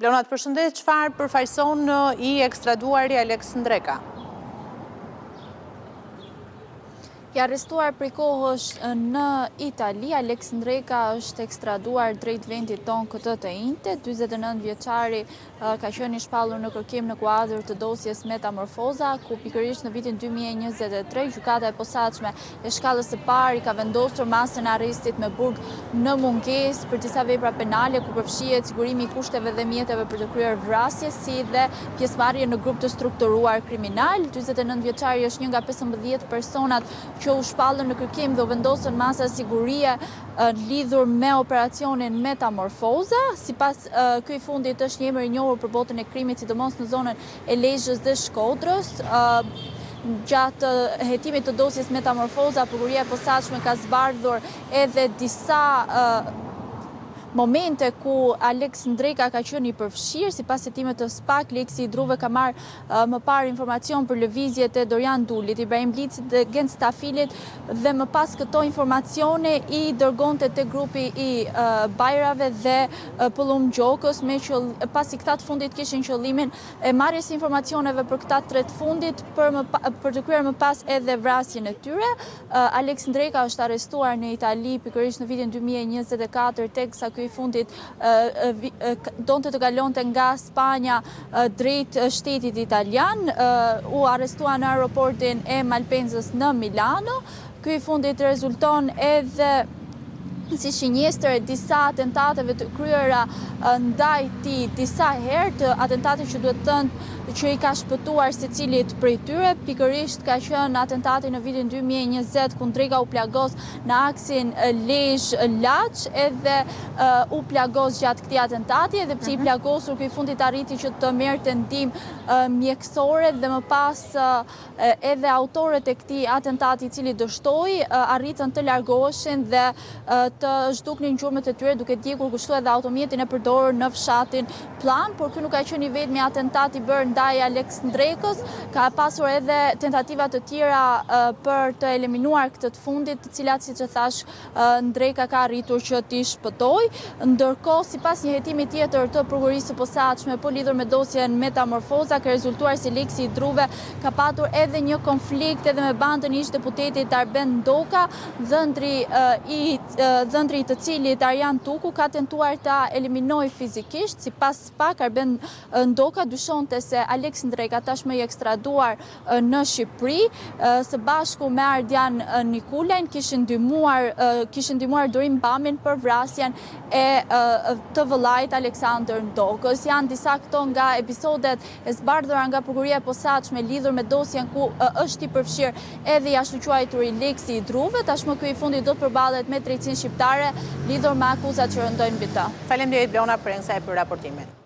Bleona, të përshëndes, çfarë përfaqëson i ekstraduari Aleks Ndreka? I arrestuar prej kohësh në Itali, Aleks Ndreka është ekstraduar drejt vendit tonë këtë të enjte. 49 vjeçari ka qenë i shpallur në kërkim në kuadër të dosjes Metamorfoza, ku pikërisht në vitin 2023 gjykata e posaçme e shkallës së parë i ka vendosur masën e arrestit me burg në mungesë për disa vepra penale ku përfshihet sigurimi i kushteve dhe mjeteve për të kryer vrasje si dhe pjesëmarrje në grup të strukturuar kriminal. 49 vjeçari është një nga 15 personat që u shpallën në kërkim dhe u vendosën masa sigurie lidhur me operacionin Metamorfoza. Sipas ky i fundit është një emër i njohur për botën e krimit, sidomos në zonën e Lezhës dhe Shkodrës. Gjatë hetimit të dosjes Metamorfoza, Prokuroria e Posaçme ka zbardhur edhe disa momente ku Aleks Ndreka ka qenë i përfshirë, sipas hetimeve të SPAK, Leksi i Druve ka marrë më parë informacion për lëvizjet e Dorian Dulit, Ibrahim Licit dhe Genc Tafilit dhe më pas këto informacione i dërgonte te grupi i Bajrave dhe Pëllumb Gjokës, pasi këta të fundit kishin qëllimin e marrjes së informacioneve për këta tre të fundit për, më, për të kryer më pas edhe vrasjen e tyre. Aleks Ndreka është arrestuar në Itali pikërisht në vitin 2024, teksa ky i fundit donte të kalonte nga Spanja drejt shtetit italian, u arrestua në aeroportin e Malpenzës në Milano. Ky i fundit rezulton edhe si shënjestër e disa atentateve të kryera ndaj tij disa herë, të atentate që duhet thënë që i ka shpëtuar secilit prej tyre, pikërisht ka qenë atentati në vitin 2020 ku Ndreka u plagos në aksin Lezhë-Laç edhe u plagos gjatë këtij atentati, edhe pse i mhm. plagosur ky i fundit arriti që të merrte ndihmë mjekësore dhe më pas Edhe autorët e këtij atentati i cili dështoi, arritën të largoheshin dhe të zhduknin gjurmët e tyre duke djegur kështu edhe automjetin e përdorur në fshatin Pllanë, por ky nuk ka qenë i vetmi atentat i bërë ndaj Aleks Ndrekës, ka pasur edhe tentativa të tjera për të eliminuar këtë të fundit, të cilat siç e thashë Ndreka ka arritur që t'i shpëtojë. Ndërkohë, sipas një hetimi tjetër të Prokurorisë së Posaçme, po lidhur me dosjen Metamorfoza, ka rezultuar se Leksi i Druve ka patur edhe një konflikt edhe me bandën e ish-deputetit Arben Ndoka, dhëndri i dhëndri i të cilit Arjan Tuku ka tentuar ta eliminojë fizikisht. Sipas SPAK, Arben Ndoka dyshonte se Aleks Ndreka, tashmë i ekstraduar në Shqipëri, së bashku me Ardian Nikulajn kishin ndihmuar kishin ndihmuar Durim Bamin për vrasjen e të vëllait Aleksandër Ndokës. Janë disa këto nga episodet e zbardhura nga Prokuroria e Posaçme lidhur me dosjen ku është i përfshirë edhe i ashtuquajturi Leksi i Druve. Tashmë ky i fundit do të përballet me drejtësinë shqiptare lidhur me akuzat që rëndojnë mbi të. Faleminderit Bleona Prengsa për raportimin.